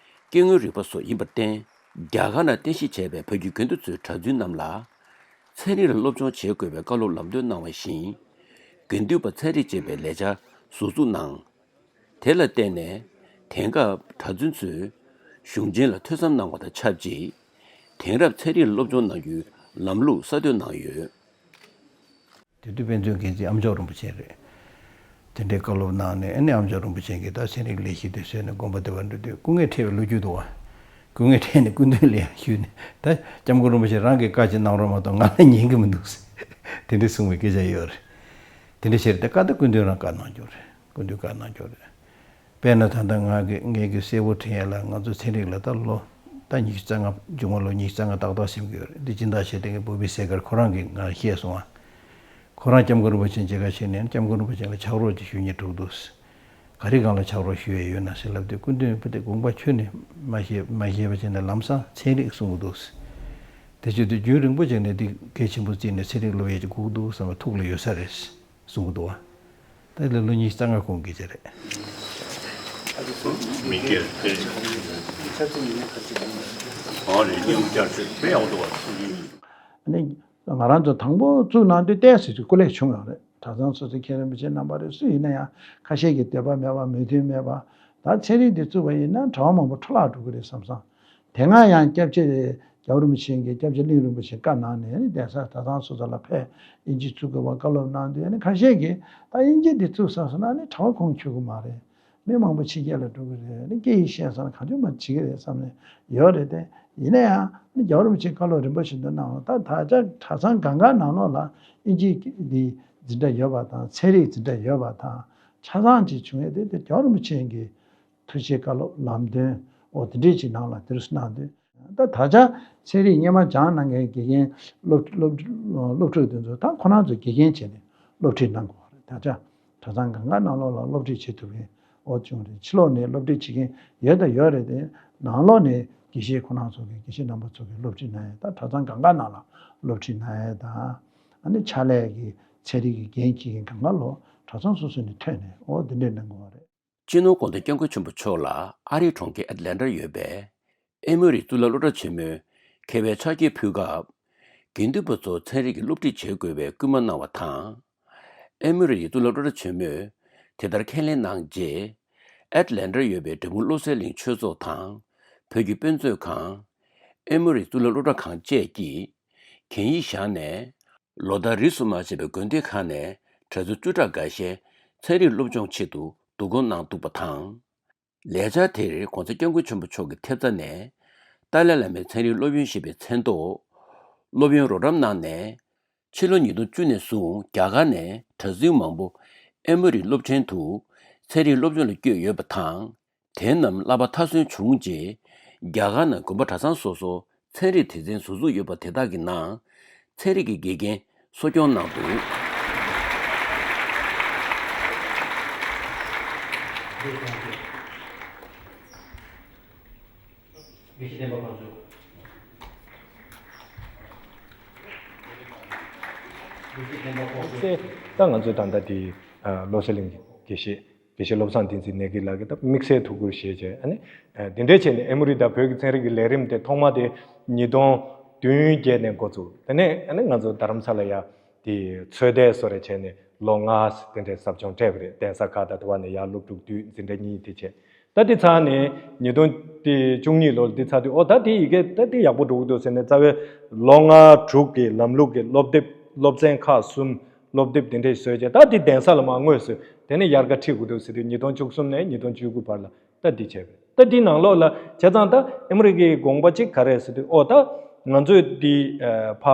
སྐྱེ་དངོས་རིག་པ་སོགས་ཡིན་པར་བརྟེན། རྒྱ་གར་ནང་རྟེན་གཞི་བྱས་པའི་བོད་ཀྱི་དགོན་སྡེ་ཚོའི་གྲྭ་བཙུན་རྣམས་ལ། ཚན་རིག་ལ་སློབ་སྦྱོང་བྱེད་དགོས་པའི་བཀའ་སློབ་ལམ་སྟོན་གནང་བ་བཞིན། དགེ་འདུན་པ་ཚན་རིག་ཅེས་པའི་ལས་འཆར་ཟུར་འཛུགས་གནང་། དེ་ལ་བརྟེན་ནས་དེང་སྐབས་གྲྭ་བཙུན་ཚོས་གཞུང་ཆེན་ལ་ཐོས་བསམ་གནང་བ་དང་ཆབས་ཅིག་དེང་རབས་ཚན་རིག་སློབ་སྦྱོང་གནང་རྒྱུའི་ལམ་ལུགས་གསར་གཏོད་གནང་ཡོད། དེ་དུས་དཔེ་མཛོད་འགན་འཛིན་ཨ་མཆོག་རིན་པོ་ཆེ་རེད། དེ་འདྲའི་བཀའ་སློབ་གནང་ནས། ཨ་ནི་ཨ་མཆོག་རིན་པོ་ཆེ་གིས་ད་ཚན་རིག་ལས་གཞི་དེ་བཟོས་ནས་དགོན་པ་དེ་བར་འགྲོ་དུས་སྐུ་ངལ་འཕྲད་པའི་ལོ་རྒྱུས་འདུག་བ། སྐུ་ངལ་འཕྲད་ནས་སྐུ་མདུན་ལ་ཡང་ཞུས་ནས། ད་སྐྱབས་མགོན་རིན་པོ་ཆེ་རང་གིས་བཀའ་ཅིག་གནང་རོགས་མ་གཏོགས་ང་ལ་ཉན་གྱི་མི་འདུག་ཟེར། དེ་འདྲ་གསུངས་པའི་སྐད་ཆ་ཡོད་རེད། དེ་འདྲ་བྱས་ཏེ་བཀའ། ད་སྐུ་མདུན་རང་བཀའ་གནང་རྒྱུ་རེད། སྐུ་མདུན་བཀའ་གནང་རྒྱུ་རེད། དཔེར་ན་ད་ལྟ་ང་གི། ངས་ཀྱི་གསལ་པོ་དྲན་ཡ་ལ། ང་ཚོ་ཚན་རིག་ལ་ད་ལོ་ད་ཉི་ཤུ་རྩ་ལྔ། མཇུག་མ་ལོ་ཉི་ཤུ་རྩ་ལྔ་ཏག་ཏག་ཟིན་གྱི་ཡོད་རེད། འདི་སྦྱིན་བདག་བྱས་དེ་གི་བུ་བི་སེ་གར་ཁོ་རང་གིས་ང་ལ་བཤད་སོང་ཨ། ཁོ་རང་སྐྱབས་མགོན་རིན་པོ་ཆེ་མཇལ་ཁ་བྱས་ནས། སྐྱབས་མགོན་རིན་པོ་ཆེ་ལ་ཕྱག་རོགས་ཅིག་ཞུ་སྙིང་བྲོ་གི་འདུག། ག་རེ་སྒང་ལ་ཕྱག་རོགས་ཞུ་ཡས་ཡོད་ན་ཟེར་ལབ་དུས། སྐུ་མདུན་དཔེ་དེ་དགོངས་པ་ཁྱོན་ནས་མ་བཞེས། མ་བཞེས་པ་བྱས་ནས་ལམ་སང་ཚན་རིག་གསུང་གི་འདུག། དེ་བྱེད་དུས་རྒྱུན་རིང་པོ་ཅིག་ནས་འདི་གལ་ཆེན་པོ་བརྩིས་ནས་ཚན་རིག་སློབ་ཡས་ཅིག་དགོས་ཀྱི་འདུག་བསམ་པ་ཐུགས་ལ་ཡོད་ས་རེད། གསུང་གི་འདུག་བ། ད་ལོ་ལོ་ཉི་ཤུ་རྩ་ལྔ་གོང་གི་ཆ་རེད། མི་སྒེར་དེ། ཨ་རེད། སྙིང་བསྐྱར་བཅོས་དཔེ་ཡག་འདུག་བ། ཨ་ནི་ང་རང་ཚོ་དང་པོ་བཙུགས་གནང་དུས་ཏོག་ཙམ་སྐུ་ལས་བྱུང་ཡོད་རེད། གྲྭ་ཚང་སོ་སོའི་མཁན་རིན་པོ་ཆེ་རྣམ་པ་རེད། སུ་ཡིན་ན་ཡང་ཁ་ཤས་ཀྱིས་འདོད་པ་མེད་པ། མོས་མཐུན་མེད་པ། ད་ཚན་རིག་འདི་བཙུགས་པ་ཡིན་ན་གྲྭ་པ་མང་པོ་འཕྲོ་བརླག་འགྲོ་གི་རེད་བསམ་བསམ། དེ་སྔ་ཡང་སྐྱབས་རྗེ་རྒྱལ་བ་རིན་པོ་ཆེ་གིས། སྐྱབས་རྗེ་གླིང་རིན་པོ་ཆེ་བཀའ་གནང་ནས་ནི་གདན་ས་གྲྭ་ཚང་སོ་སོ་ལ་ཕེབས། དབྱིན་ཇི་བཙུགས་དགོས་པ་བཀའ་སློབ་གནང་དུས། ནི་ཁ་ཤས་ཀྱིས་ད་དབྱིན་ཇི་འདི་བཙུགས་ཚར་སོང་ན་ནི་གྲྭ་པ་ཁོང་ཁྱོད་ཀྱི་མ་རེད། མི་མང་པོ་ཕྱི་རྒྱལ་ལ་འགྲོ་གི་རེད། ནི་སྐད་ཡིག་ཤེས་སོང་ན་གང་བྱུང་མ་བྱེད་ཀྱི་རེད་བསམ་ནས་ཡོད་རེད་དེ། ཡིན་ན་ཡང་ནི་རྒྱལ་བ་རིན་པོ་ཆེས་བཀའ་སློབ་རིམ་པ་བཞིན་དུ་གནང་བ། ད་ད་ཆ་གྲྭ་ཚང་སྒང་ག་ནང་ལོགས་ལ་དབྱིན་ཇི་འདི་འཛིན་གྲྭ་ཡོད་པ་དང་། ཚན་རིག་འཛིན་གྲྭ་ཡོད་པ་དང་ཆ་ཚང་ཅིག་བྱུང་ཡས་དེ། དེ་རྒྱལ་བ་རིན་པོ་ཆེ་གི་ཐུགས་བཞེད་བཀའ་སློབ་ལམ་སྟོན་འོ་དེ་འདྲས་ཅིག་ནང་ལ་དེར་གནང་དུས། ད་ད་ཆ་ཚན་རིག་སྔོན་མ་སྦྱངས་གནང་མཁན་དགེ་རྒན་སློབ་སློབ་སློབ་ཕྲུག་དེ་ཚོ་ད་ཁོ་རང་ཚོ་དགེ་རྒན་བྱས་ནས་སློབ་ཁྲིད་གནང་དགོས་པ་རེད། ད་ཆ་གྲྭ་ཚང་སྒང་ག་ནང་ལོགས་ལ་སློབ་ཁྲིད་བྱེད་ཐུབ་མཁན་འོ་བྱུང་རེད། ཕྱི་ལོགས་ནས་སློབ་ཁྲིད་བྱེད་མཁན་ཡོད་དང་ཡོད་རེད་དེ། ནང་ལོགས་ནས་ དགེ་བཤེས་ཁོ་རང་ཚོ་གི་དགེ་བཤེས་རྣམ་པ་ཚོ་གི་སློབ་ཁྲིད་གནང་ཡས་དང་གྲྭ་ཚང་སྒང་ག་ནང་ལ་སློབ་ཁྲིད་གནང་ཡས་དང་། ཨ་ནི་ཕྱག་ལས་ཀྱི་ཚན་རིག་གི་འགན་འཁྱེར་མཁན་སྒང་ག་ལོ་གྲྭ་ཚང་སོ་སོ་ནས་ཐོན་ནས་འོ་འདི་འདྲས་གནང་དགོས་པ་རེད། སྤྱི་ནོར་༧གོང་ས་༧སྐྱབས་མགོན་ཆེན་པོ་མཆོག་ལ་ཨ་རིའི་གྲོང་ཁྱེར་ཨེཊ་ལན་ཊར་ཡོད་པའི་ཨེ་མོ་རི་གཙུག་ལག་སློབ་གྲྭ་ཆེན་མོའི་མཁས་པའི་ཕྱག་འཁྱེར་ཕུལ་སྐབས། དགེ་འདུན་པ་ཚོ་ཚན་རིག་གི་སློབ་ཁྲིད་བྱེད་དགོས་པའི་སྐུལ་མ་གནང་བ་དང་། ཨེ་མོ་རི་ཡི་གཙུག་ལག་སློབ་གྲྭ་ཆེན་མོས་དེ་ལྟར་ཁས་ལེན་གནང་རྗེས། ཨེཊ་ལན་ཊར་ཡོད་པའི་འབྲས་སྤུངས་བློ་གསལ་གླིང་ཆོས་ཚོགས་དང་། བོད་ཀྱི་དཔེ་མཛོད་ཁང་། ཨེ་མོ་རི་གཙུག་ལག་སློབ་གྲྭ་ཁང་བཅས་ཀྱིས་གན་ཡིག་བཞག་ནས། ལོ་ལྟར་རིས་སུ་མ་ཆད་པའི་དགོན་སྡེ་ཁག་ནས་གྲྭ་བཙུན་བཅུ་ཕྲག་འགའ་ཤས་ཚན་རིག་སློབ་སྦྱོང་ཆེད་དུ་བསྡུ་སྐོང་གནང་འདུག་པ་དང་། ལས་འཆར་དེར་༧གོང་ས་༧སྐྱབས་མགོན་ཆེན་པོ་མཆོག་གི་ཐེབས་རྩ་ནས་ཏཱ་ལའི་བླ་མའི་ཚན་རིག་སློབ་ཡོན་ཞེས་པའི་མཚན་ཐོག་སློབ་ཡོན་རོགས་རམ་གནང་ནས། ཕྱི་ལོ་ཉིས་སྟོང་བཅུ་ནས་བཟུང་རྒྱ་གར་ནས་གྲྭ་བཙུན་མང་པོ་ཨེ་མོ་རིའི་སློབ་ཆེན་དུ་ཚན་རིག་སློབ་སྦྱོང་ལ་བསྐྱོད་ཡོད་པ་དང་། དེ་རྣམས་བསླབ་པ་མཐར་སོན་བྱུང་རྗེས། རྒྱ་གར་ནང་དགོན་པ་གྲྭ་ཚང་སོ་སོ་ཚན་རིག་སྡེ་ཚན་ཟུར་འཛུགས་ཡོད་པ་དེ་དག་གི་ནང་ཚན་རིག་གི་དགེ་རྒན་གསོ་སྐྱོང་གནང་འདུག་དགེ་བཤེས་སྟོན་པ་དཀོན་མཆོག་དམིགས་བསལ་ད་ང་ཚོའི་ད་ལྟ་དེ་བློ་གསལ་གླིང་དགེ་བཤེས་དགེ་བཤེས་བློ་བཟང་བསྟན་འཛིན་གནས་འགྱུར་ལགས་ཀྱིས་ད་དམིགས་བསལ་ཐུགས་ཁུར་བཞེས་བྱས་ཨ་ནི་དེ་འདྲའི་བྱས་ནས་ཨེ་མོ་རི་དང་བོད་ཀྱི་ཚན་རིག་གི་ལས་རིམ་དེ་ཐོག་མ་དེ་ཉིས་སྟོང་བདུན་བརྒྱད་ནས་འགོ་བཙུགས། དེ་ནས་ཨ་ནི་ང་ཚོ་རྡ་རམ་ས་ལ་ཡ་དེ་ཚོད་ལྟའི་བཟོ་འདྲ་བྱས་ནས་ལོ་ལྔ་དེ་འདྲའི་ཟབ་སྦྱོང་སྤྲད་པ་རེད། གདན་ས་ཁག་དང་དེ་བ་ནས་ཡར་སློབ་ཕྲུག་བསྡུས་འཛིན་གྲྭ་གཉིས་དེ་བྱས། ད་དེ་ཚར་ནས་ཉིས་སྟོང་དེ་བཅུ་གཉིས་ལོར་དེ་ཚར་དུས་ཨོ་ད་དེ་ཡི་གེ་ད་དེ་ཡག་པོ་འགྲོ་གི་འདུག་ཟེར་ནས་རྩ་བའི་ལོ་ལྔ་དྲུག་གི་ལམ་ལུགས་ཀྱི་སློབ་དེབ་སློབ་ཚན་ཁག་གསུམ་སློབ་དེབ་དེ་འདྲས་བཟོས་རྗེས་ད་དེ་གདན་ས་ལ་མར་དངོས་སུ་དེ་ནས་ཡར་ག་ཁྲིད་དགོས་འདུག་ཟེར་དུས་ཉིས་སྟོང་བཅུ་གསུམ་ནས་ཉིས་སྟོང་བཅུ་དགུ་བར་ལ་ད་དེ་བྱས་པས། ད་དེ་ནང་ལོགས་ལ་བྱས་ཙང་ད་ཨེ་མོ་རི་ཀའི་དགོངས་པ་གཅིག་ག་རེ་ཟེར་དུས་ཨོ་ད་ང་ཚོས་དེ་ཕ་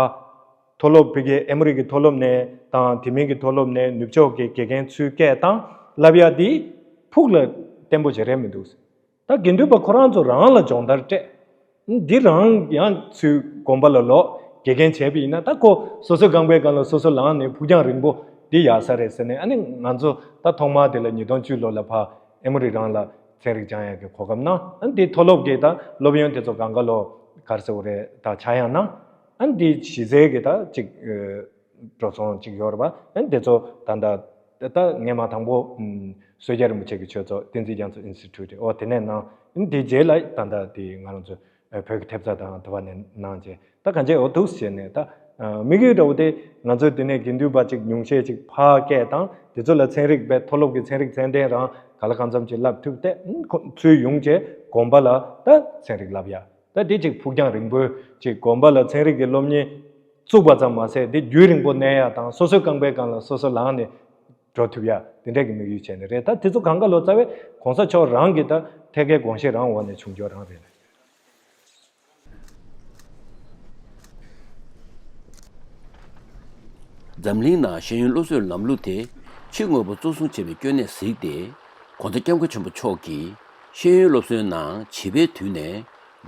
མཐོ་སློབ་བོད་ཀྱི་ཨེ་མོ་རི་ཀའི་མཐོ་སློབ་ནས་དང་དེ་མིན་གྱི་མཐོ་སློབ་ནས་ནུབ་ཕྱོགས་ཀྱི་དགེ་རྒན་ཚུར་སྐད་བཏང་བསླབ་ཡ་དེ་ཕུགས་ལ་བརྟན་པོ་ཞིག་རེད་མི་འདུག་ད་དགེ་འདུན་པ་ཁོ་རང་ཚོ་རང་ལ་སྦྱོང་བརྡར་སྤྲད། འདི་རང་ཡང་ཚུར་དགོན་པ་ལ་ལོག་དགེ་རྒན་བྱས་པ་ཡིན་ན་ད་ཁོ་སོ་སོའི་རྐང་པའི་སྒང་ལ་སོ་སོ་ལངས་ནས་ཕུགས་རྒྱང་རིང་པོ་འདི་ཡག་ས་རེད་ཟེར་ནས་ཨ་ནི་ང་ཚོ་ད་ཐོག་མ་དེ་ལ་ཉིས་སྟོང་བཅུ་ལོ་ལ་ཕ་ཨེ་མོ་རི་རང་ལ་ཚན་རིག་སྦྱང་ཡག་གི་གོ་སྐབས་གནང་། ཨ་ནི་དེ་མཐོ་སློབ་ཀྱི་ད་སློབ་ཡོན་དེ་ཚོ་སྒང་ག་ལོག་ག་རེ་ཟེར་དགོས་རེད་ད་ཆག་ཡང་གནང་། ཨ་ནི་དེ་གཞི་རྩའི་གི་ད་ཅིག་འགྲོ་སོང་ཅིག་ཡོད་རེད་པ། ཨ་ནི་དེ་ཚོ་ད་ད་ད་ངས་མ་དང་པོ་ཨུམ་བསོད་རྒྱལ་རིན་པོ་ཆེ་གི་ཆོས་ཚོགས་བསྟན་འཛིན་རྒྱ་མཚོ་ཨིན་སི་ཊི་ཊུ་ཊི་ཨོ་དེ་ནས་གནང་། ཨ་ནི་དེ་རྗེས་ལ་ད་ད་དེ་ང་རང་ཚོ་བོད་ཀྱི་ཐེབས་རྩ་དང་དེ་བ་ནས་གནང་རྗེས་ད་གང་ཅི་ཨོ་འདུག་ཟེར་ནས་ད་དམིགས་ཡུལ་འདྲ་བོ་དེ་ང་ཚོའི་དེ་ནས་དགེ་འདུན་པ་ཅིག་ཉུང་ཤས་ཅིག་ཕར་སྐད་བཏང་དེ་ཚོ་ལ་ཚན་རིག་པའི་མཐོ་སློབ་ཀྱི་ཚན་རིག་ཚད་ལྡན་རང་ག་ལ་གང་འཚམ་ཅིག་བསླབ་ཐུབ་སྟེ་ཁོ་ཚུར་ཡོང་རྗེས་དགོན་པ་ལ་ད་ཚན་རིག་བསླབ་ཡ། ད་དེ་ཅིག་ཕུགས་རྒྱང་རིང་པོའི་ཅིག་དགོན་པ་ལ་ཚན་རིག་གི་སློབ་གཉེར་བཙུགས་པ་ཙམ་མ་ཟད་དེ་རྒྱུན་རིང་པོ་གནས་ཡ་དང་སོ་སོའི་རྐང་པའི་སྒང་ལ་སོ་སོ་ལངས་ནས་འགྲོ་ཐུབ་ཡ་དེ་འདྲ་གི་དམིགས་ཡུལ་བྱས་ནས་རེད། ད་དེ་ཚོ་གང་ག་ལོ་རྩ་བའི་གོང་ས་མཆོག་རང་གི་ད་ཐད་ཀའི་དགོངས་བཞེད་རང་འོག་ནས་བྱུང་རྒྱུ་རང་རེད། འཛམ་གླིང་ནང་ཤེས་ཡོན་སློབ་གསོའི་ལམ་ལུགས་དེ་ཕྱི་དངོས་པོ་གཙོ་བཟུང་བྱས་པའི་སྐྱོན་གནད་གཟིགས་ཏེ། ༸གོང་ས་༸སྐྱབས་མགོན་ཆེན་པོ་མཆོག་གིས་ཤེས་ཡོན་སློབ་གསོའི་ནང་བྱིས་པའི་དུས་ནས་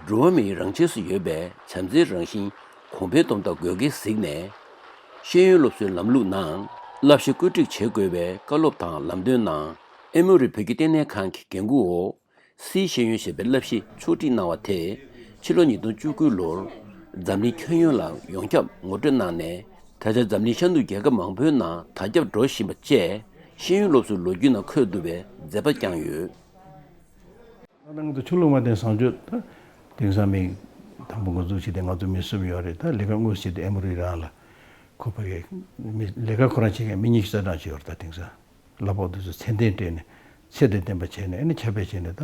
འགྲོ་བ་མིའི་རང་ཆས་སུ་ཡོད་པའི་བྱམས་བརྩེའི་རང་བཞིན་གོང་འཕེལ་གཏོང་ཐབས་དགོས་གལ་གཟིགས་ནས། ཤེས་ཡོན་སློབ་གསོའི་ལམ་ལུགས་ནང་བསླབ་གཞི་བཀོད་སྒྲིག་བྱེད་དགོས་པའི་བཀའ་སློབ་དང་ལམ་སྟོན་གནང་། ཨེ་མོ་རི་བོད་ཀྱི་ལྟེ་གནས་ཁང་གི་འགན་འཁུར་འོག་སིའི་ཤེས་ཡོན་ཞེས་པའི་བསླབ་གཞི་ཕྱོགས་སྒྲིག་གནང་བ་དེས་ཕྱི་ལོ་ཉིས་སྟོང་བཅུ་དགུ་ལོར་འཛམ་གླིང་ཁྱོན་ཡོངས་ལ་ཡོངས་ཁྱབ་ངོ་སྤྲོད་གནང་ནས། ད་ཆ་འཛམ་གླིང་ཤར་ནུབ་རྒྱལ་ཁབ་མང་པོའི་ནང་དར་ཁྱབ་འགྲོ་བཞིན་པ་བཅས་ཤེས་ཡོན་སློབ་གསོའི་ལོ་རྒྱུས་ནང་འཁོད་འདུག་པའི་མཛད་པ་བསྐྱངས་ཡོད། ད་ང་ཚོ་ཆོས་ལུགས་མ་བརྟེན་བཟང་སྤྱོད་ད་དེང་སང་མི་དང་པོ་འགོ་འཛུགས་བྱས་ཏེ་ང་ཚོ་མི་གསུམ་ཡོད་རེད། ད་ལས་ཀ་དངོས་སུ་བྱས་ཏེ་ཨེ་མོ་རི་རང་ལ་ཁོ་ཕ་གི་མི་ལས་ཀ་ཁོ་རང་བྱེད་མཁན་མི་གཉིས་ཤིག་གསལ་བསྒྲགས་བྱས་ཡོད་རེད། ད་དེང་སང་གླ་ཕོགས་དེ་ཚོ་ཚད་ལྡན་སྤྲད་ནས་ཚད་དང་ལྡན་པ་བྱས་ནས་ཨ་ནི་ཁྱབ་སྤེལ་བྱས་ནས་ད་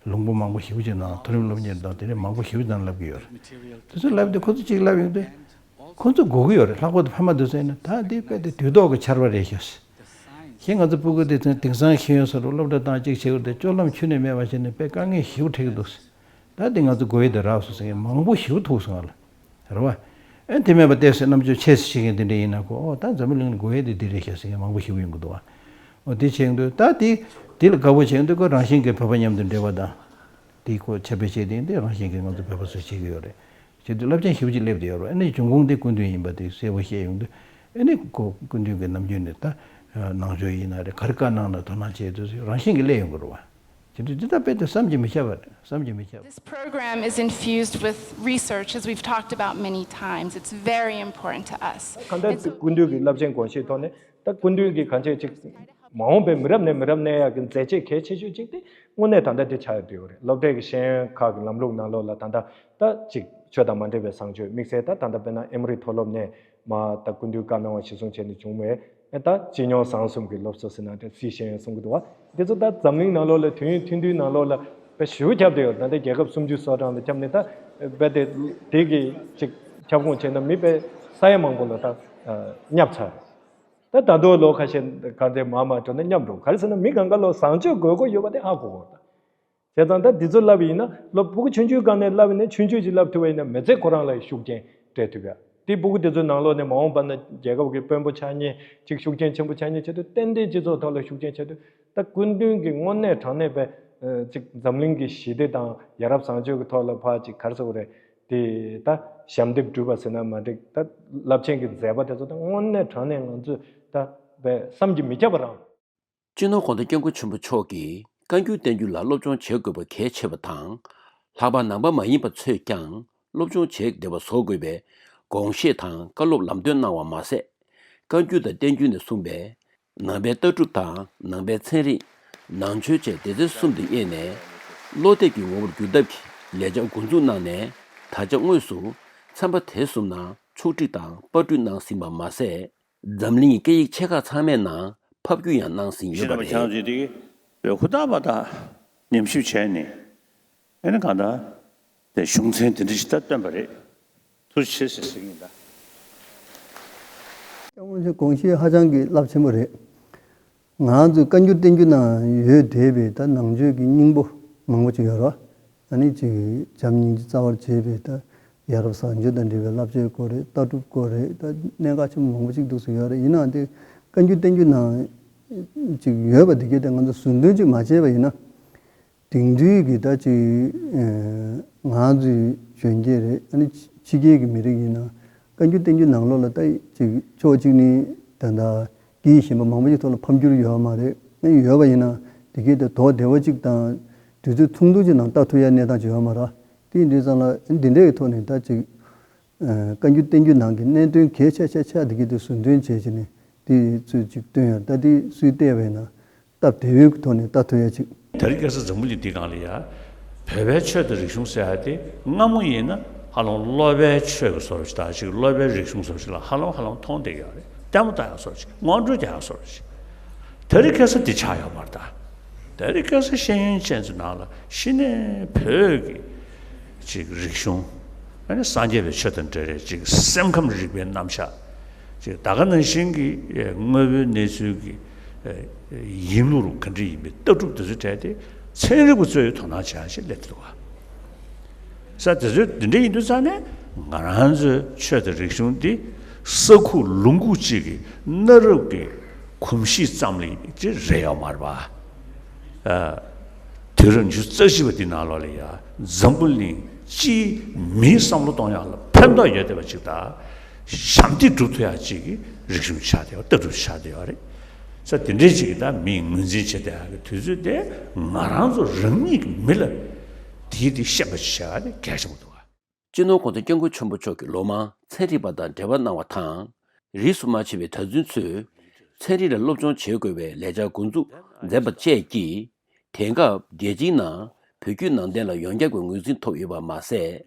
ལུང་པ་མང་པོ་ཞེ་པོ་ཅིག་ནང་མཐོ་རིམ་སློབ་གཉེར་དང་དེ་འདྲ་མང་པོ་ཞེ་པོ་ཅིག་ནང་བསླབ་ཀྱི་ཡོད་རེད། དེ་ཚོ་བསླབ་དུས་ཁོ་ཚོ་གཅིག་བསླབ་ཡོང་དུས་ཁོ་ཚོ་དགོས་ཀྱི་ཡོད་རེད། ལྷག་པར་དུ་ཕ་མ་དེ་ཚོ་ཡིན་ན་ད་འདི་དཔེ་དེ་དུས་ཐོག་གི་ཆར་པ་རེད་ཤག་ཞེས་ང་ཚོ་སྤུ་གུ་དེ་ཚོ་དེང་སང་ཤེས་ཡོན་སོགས་སློབ་གྲྭ་བཏང་གཅིག་བྱེད་དགོས་དེ་སྤྱོད་ལམ་ཁྱོན་ནས་མེད་པ་བྱས་ནས་དཔེ་དཀའ་ངལ་ཞེ་པོ་འཕྲད་ཀྱི་འདུག་ད་འདི་ང་ཚོ་དགོས་ཡས་དེ་རག་སོང་ཟེར་མཁན་མང་པོ་ཞེ་པོ་ཐུག་སོང་ང་ལ། རེད་བ། ཨེ་དེ་མེད་པ་ཏོག་ཙམ་རྣམ་དཔྱོད་ཆེ་ཙམ་ཞིག་ཡིན་དེ་འདྲ་ཡིན་ན་ཁོ་ཨོ་ད་འཛམ་བུ་གླིང་ལ་དགོས་ཡས་དེ་འདི་རེད་ཤག་ཟེར་མཁན་མང་པོ་ཞེ་པོ་ཡོང་གི་འདུག་བ། ཨོ་དེ་བྱས་འདུག་ད་དེ་དེ་ལ་དགའ་པོ་བྱས་འདུག་ཁོ་རང་བཞིན་གྱིས་བོད་པ་མཉམ་དུ་འབྲེལ་བ་དང་། དེ་ཁོ་ཁྱབ་སྤེལ་བྱས་དེ་འདི་རང་བཞིན་གྱིས་ང་ཚོ་བོད་པ་ཚོ་བྱེད་ཀྱི་ཡོད་རེད། བྱས་དུས་བསླབ་བྱ་ཞེ་པོ་ཅིག་སླེབས་བསྡད་ཡོད་རེད། ཨ་ནི་འབྱུང་ཁུངས་དེ་སྐུ་མདུན་ཡིན་པ་དེ་གསལ་པོ་བཤད་ཡོང་དུས་ཨ་ནི་ཁོ་སྐུ་མདུན་གྱི་ནམ་རྒྱུན་ནས་ད་ནང་ཆོས་ཡིན་ན་རེད་ག་རེ་བཀའ་གནང་ན་དོ་སྣང་བྱས་དུས་རང་བཞིན་གྱིས་སླེབས་ཡོང་གི་རེད་བ། དེ་འདྲ་འདི་ལྟ་དཔེ་དེ་བསམ་གྱིས་མི་ཁྱབ་པ་རེད། བསམ་གྱིས་མི་ཁྱབ། This program is infused with research, as we've talked about many times. It's very important to us. གང་ལྟར་སྐུ་མདུན་གྱི་རླབས་ཆེན་དགོངས་བཞེད་ཐོག་ནས་ད་སྐུ་མདུན་གྱི་གང་ཅི་ཅིག་མ་འོངས་པའི་མི་རབས་ནས་མི་རབས་གནས་ཡག་གི་མཛད་རྗེས་གལ་ཆེ་ཤོས་གཅིག་དེ་དངོས་གནས་ད་ལྟ་དེ་ཆགས་ཡོད་ཡོད་རེད། སློབ་གྲྭའི་གི་ཤེས་ཡོན་ཁག་གི་ལམ་ལུགས་ནང་ལོགས་ལ་ད་ལྟ་ད་ཅིག་ཆོས་དང་མ་འབྲེལ་བའི་བཟང་སྤྱོད། དམིགས་བསལ་ད་ད་ལྟ་དཔེར་ན་ཨེ་མོ་རི་མཐོ་སློབ་ནས་མ་ད་སྐུ་མདུན་བཀའ་གནང་བ་གཞིར་བཟུང་བྱས་ནས་བྱུང་བའི་ཨེ་ད་སྤྱི་སྙོམས་བཟང་གསུམ་གྱི་སློབ་གསོ་ཟེར་ན་འདྲ། སྲིད་ཤེས་ཡོན་གསུང་གི་འདུག་བ། འདི་ཚོ་ད་འཛམ་གླིང་ནང་ལོགས་ལ་དུས་ཡུན་ཐུང་ཐུང་ནང་ལོགས་ལ་དཔེ་ཞེ་པོ་ཁྱབ་བསྡད་ཡོད། ད་ལྟ་རྒྱལ་ཁབ་སུམ་ཅུ་སོ་གྲངས་ལ་ཁྱབ་ནས་ད་དཔེ་དེ་དེ་གི་ཅིག་ཁྱབ་ཁོངས་བྱས་ན་མི་དཔེ་ས་ཡ་མང་པོ་ལ་ད་ཨ་བསྙབས་ཚར་རེད། ད་ད་དུང་ལོ་ཁ་ཤས་ག་ཚོད་མར་མར་འགྲོ་ན་བསྙབས་འགྲོ། ག་རེ་ཟེར་ན་མི་གང་ག་ལོ་བཟང་སྤྱོད་དགོས་མཁོ་ཡོད་པ་དེ་ཧ་གོ་དགོས་རེད། བྱས་ཙང་ད་འདི་ཚོ་བསླབ་པ་ཡིན་ན་སློབ་ཕྲུ་གུ་ཆུང་ཆུང་སྒང་ནས་བསླབ་པ་ཡིན་ན་ཆུང་ཆུང་ཅིག་བསླབ་ཐུབ་པ་ཡིན་ན་མི་ཚེ་ཁོ་རང་ལ་ཤུགས་རྐྱེན་སྤྲད་ཐུབ་ཡ། དེ་ཕྲུ་གུ་དེ་ཚོའི་ནང་ལོགས་ནས་མ་འོངས་པ་ན་རྒྱལ་ཁབ་ཀྱི་དཔོན་པོ་ཆགས་མཁན་ཅིག་ཤུགས་རྐྱེན་ཆེན་པོ་ཆགས་མཁན་ཆེད་དུ་ཏན་ཏན་སྤྱི་ཚོགས་ཐོག་ལ་ཤུགས་རྐྱེན་ཆེད་དུ་ད་སྐུ་མདུན་གྱི་དངོས་གནས་དྲང་གནས་པའི་ཅིག་འཛམ་གླིང་གི་ཞི་བདེ་དང་ཡ་རབས་བཟང་སྤྱོད་ཀྱི་ཐོག་ལ་ཕར་ཅིག་ག་རེ་ཟེར་དགོས་རེད། དེ་ད་ཞབས་འདེགས་སྒྲུབ་པ་ཟེར་ན་མ་འགྲིག་ད་རླབས་ཆེན་གྱི་མཛད་པ་དེ་ཚོ་ད་དངོས་གནས་དྲང་གནས་ང་ཚོས་ད་བསམ་གྱིས་མི་ཁྱབ་པ་རང་། སྤྱི་ནོར་༸གོང་ས་༸སྐྱབས་མགོན་ཆེན་པོ་མཆོག་གིས་བཀའ་འགྱུར་བསྟན་འགྱུར་ལ་སློབ་སྦྱོང་བྱེད་དགོས་པ་གལ་ཆེ་བ་དང་། ལྷག་པར་ནང་པ་མ་ཡིན་པ་ཚོས་ཀྱང་སློབ་སྦྱོང་བྱེད་བདེ་བ་བཟོ་དགོས་པའི་དགོངས་བཞེས་དང་བཀའ་སློབ་ལམ་སྟོན་གནང་བ་མ་ཟད། བཀའ་འགྱུར་དང་བསྟན་འགྱུར་ནས་གསུངས་པའི་ནང་པའི་ལྟ་གྲུབ་དང་ནང་པའི་ཚན་རིག་ནང་ཆོས་བཅས་སྡེ་ཚན་གསུམ་དུ་དབྱེ་ནས། བློ་གཏད་ཀྱི་ངོ་བོར་བསྒྱུར་ཐབས་ཀྱི་ལས་འཆར་འགོ་འཛུགས་གནང་ནས། ད་ཆ་དངོས་སུ་ཚན་པ་དེ་གསུམ་ནང་ཕྱོགས་སྒྲིག་དང་པར་སྐྲུན་གནང་ཟིན་པ་མ་ཟད། འཛམ་གླིང་གི་སྐད་ཡིག་ཆེ་ཁག་ཚང་མའི་ནང་ཕབ་བསྒྱུར་ཡང་གནང་ཟིན་ཡོད་པ་རེད། ཁྱེད་རང་ཚོས་དེ་གི་ཧུར་ཐག་པ་དང་ཉམས་ཞིབ་བྱས་ནས་ཨ་ནི་གང་ལྟར་དེ་གཞུང་ཚན་དེ་འདྲ་ཞིག་ད་བཏོན་པ་རེད། ཐུགས་རྗེ་ཆེ་ཟེར་ཟེར་གྱི་ཡིན་ད། སྐྱབས་མགོན་མཆོག་དགོངས་བཞེད་ཧ་ཅང་གི་རླབས་ཆེན་པོ་རེད། ང་ཚོའི་བཀའ་འགྱུར་བསྟན་འགྱུར་ནང་ཡོད་བསྡད་པའི་ད་ནང་ཆོས་ཀྱི་སྙིང་པོ་མང་པོ་ཅིག་ཡོད་རེད། ཨ་ནི་ཅིག་བྱམས་སྙིང་རྗེ་རྩ་བར་བྱེད་པའི་ད་ཡ་རབས་བཟང་སྤྱོད་དང་འབྲེལ་བའི་བསླབ་བྱའི་སྐོར་རེད། ལྟ་གྲུབ་སྐོར་རེད། ད་གནད་འགག་ཆེན་པོ་མང་པོ་ཅིག་འདུག་སེ་ཡོད་རེད། ཡིན་ནའང་དེ་བཀའ་འགྱུར་བསྟན་འགྱུར་ནང་ཅིག་ཡོད་པ་དེ་གས་དེ་ང་ཚོ་ཟུར་འདོན་ཅིག་མ་བྱས་པ་ཡིན་ན། དེང་དུས་ཀྱི་ད་ཅིག་ཨ་ང་ཚོའི་གཞོན་སྐྱེས་རེད། ཨ་ནི་ཕྱི་རྒྱལ་གྱི་མི་རིགས་ཡིན་ན་བཀའ་འགྱུར་བསྟན་འགྱུར་ནང་ལོགས་ལ་ད་ཅིག་ཕྱོགས་གཅིག་ནས་ད་ལྟ་སྐད་ཡིག་གཞན་པ་མང་པོ་ཞིག་ཐོག་ལ་ཕབ་བསྒྱུར་ཡོད་མ་རེད། ཨ་ནི་ཡོད་པ་ཡིན་ན་དེ་གས་དེ་དོགས་བདེ་བོ་ཅིག་དང་དུས་ཚོད་ཐུང་ཐུང་ཅིག་ནང་ལྟ་ཐུབ་ཡ་གནས་སྟངས་ཅིག་ཡོད་མ་རེད། དེ་ཡིན་དུས་ཙང་ལ་འདི་འདྲའི་ཐོག་ནས་ད་ཅིག་ཨ་བཀའ་འགྱུར་བསྟན་འགྱུར་ནང་གི་གནད་དོན་གལ་ཆེ་ཆེ་ཆེ་དེ་གས་དེ་ཟུར་འདོན་བྱས་བྱས་ནས་དེ་ཚོས་ཅིག་བཏོན་ཡ་ད་དེ་སུས་བལྟས་པ་ཡིན་ན། སྟབས་བདེ་བོའི་ཐོག་ནས་ལྟ་ཐུབ་ཡ་ཅིག་དེ་རིང་ཁ་སང་འཛམ་བུ་གླིང་འདི་སྒང་ལ་ཡ། བོད་པའི་ཆོས་དང་རིག་གཞུང་ཟེར་ཡ་དེ་སྔ་མོ་ཡིན་ན་ཧ་ལམ་སློབ་པའི་ཆོས་ཀྱི་བཟོ་འདྲ་ཅིག་དང་ཅིག་སློབ་པའི་རིག་གཞུང་བཟོ་འདྲ་ཅིག་ལ་ཧ་ལམ་ཧ་ལམ་མཐོང་བསྡད་ཀྱི་ཡོད་རེད། ལྟད་མོ་ལྟ་ཡ་བཟོ་འདྲ་ཅིག་སྔོན་འགྲོ་རྒྱག་ཡ་བཟོ་འདྲ་ཅིག་དེ་རིང་ཁ་སང་འདི་ཆགས་ཡོད་མ་རེད་ད། དེ་རིང་ཁ་སང་ཤེས་ཡོན་ཅན་ཚོའི་ནང་ལ་གཞི་ནས་བོད་ཀྱི་ཅིག་རིག་གཞུང་། ཨ་ནི་སངས་རྒྱས་པའི་ཆོས་དང་འབྲེལ་བའི་ཅིག་སེམས་ཁམས་རིག་པའི་རྣམ་གཞག་ཅིག་ད་ག་ནང་བཞིན་གྱི་དངོས་པོའི་གནས་ཚུལ་གྱི་ཡིན་ལུགས་ག་འདྲ་ཡིན་པའི་ལྟ་གྲུབ་དེ་ཚོའི་གྲས་དེ་ཚན་རིག་པ་ཚོས་དོ་སྣང་བྱེད་ཡ་ཞིག་སླེབས་འདུག་ག་ས་དེ་ཚོས་འདི་འདྲ་ཡིན་དུས་ཙང་ནས་ང་རང་ཚོའི་ཆོས་དང་རིག་གཞུང་འདི་ས་ཁུག་ལུང་ཁུག་ཅིག་གི་གནའ་རབས་ཀྱི་གོམས་གཤིས་ཙམ་ལ་ཅིག་རེད་ཡོད་མ་རེད་པ། ཨ། དུས་རབས་ཉི་ཤུ་རྩ་བཞི་པ་འདི་ནང་ལོགས་ལ་ཡ་འཛམ་བུ་གླིང་སྤྱིའི་མིའི་བསམ་བློ་གཏོང་ཡག་ལ་ཕན་ཐོགས་ཡོད་བསྡད་པ་ཅིག་དང་། ཞབས་འདེགས་སྒྲུབ་ཐུབ་ཡག་ཅིག་གི་རིག་གཞུང་ཆགས་བསྡད་པ་ལྟ་གྲུབ་ཆགས་བསྡད་ཡོད་རེད། ས་དེ་འདྲའི་ཅིག་གི་ད་མིས་ངོས་འཛིན་བྱེད་བསྡད་ཡག་གི་དུས་ཚོད་དེ་ང་རང་ཚོ་རང་ཉིད་ཀྱི་མི་ལ་དེའི་དེ་ཤེས་པ་ཅིག་བྱེད་ཡག་དེ་གལ་ཆེན་པོ་འདུག་ག་སྤྱི་ནོར་༸གོང་ས་༸སྐྱབས་མགོན་ཆེན་པོ་མཆོག་གིས་ལོ་མང་ཚན་རིག་པ་དང་འབྲེལ་བ་གནང་བ་དང་། རིས་སུ་མ་ཆད་པའི་གྲྭ་བཙུན་ཚོས་ཚན་རིག་ལ་སློབ་སྦྱོང་བྱེད་དགོས་པའི་ལས་འཆར་འགོ་འཛུགས་མཛད་པ་བཅས་ཀྱིས། དེང་སྐབས་རྒྱལ་སྤྱིའི་ནང་བོད་བརྒྱུད་ནང་བསྟན་ལ་ཡོངས་ཁྱབ་ཀྱི་ངོས་འཛིན་ཐོབ་ཡོད་པ་མ་ཟད།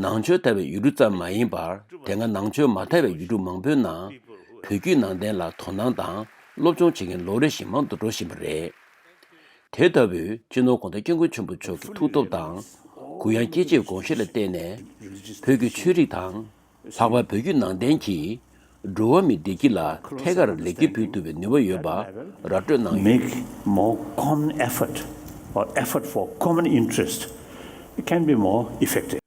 ནང་ཆོས་དར་བའི་ཡུལ་གྲུ་ཙམ་མ་ཡིན་པར། དེ་སྔ་ནང་ཆོས་མ་དར་བའི་ཡུལ་གྲུ་མང་པོའི་ནང་བོད་བརྒྱུད་ནང་བསྟན་ལ་དོ་སྣང་དང་སློབ་སྦྱོང་བྱེད་མཁན་ལོ་རེ་བཞིན་མང་དུ་འགྲོ་བཞིན་པ་རེད། དེ་ལྟ་བུའི་སྤྱི་ནོར་༸གོང་ས་༸སྐྱབས་མགོན་ཆེན་པོ་མཆོག་གི་ཐུགས་སྟོབས་དང་གུ་ཡངས་དཀྱེལ་ཆེའི་དགོངས་བཞེད་ལ་བརྟེན་ནས། བོད་ཀྱི་ཆོས་རིག་དང་། ལྷག་པར་བོད་བརྒྱུད་ནང་བསྟན་གྱིས་འགྲོ་བ་མིའི་བདེ་སྐྱིད་ལ་ཐད་ཀར་ལེགས་སྐྱེས་ཕུལ་ཐུབ་པའི་ནུས་པ་ཡོད་པ་ར་སྤྲོད་གནང་ཡོད། Make more common effort or effort for common interest, it can be more effective.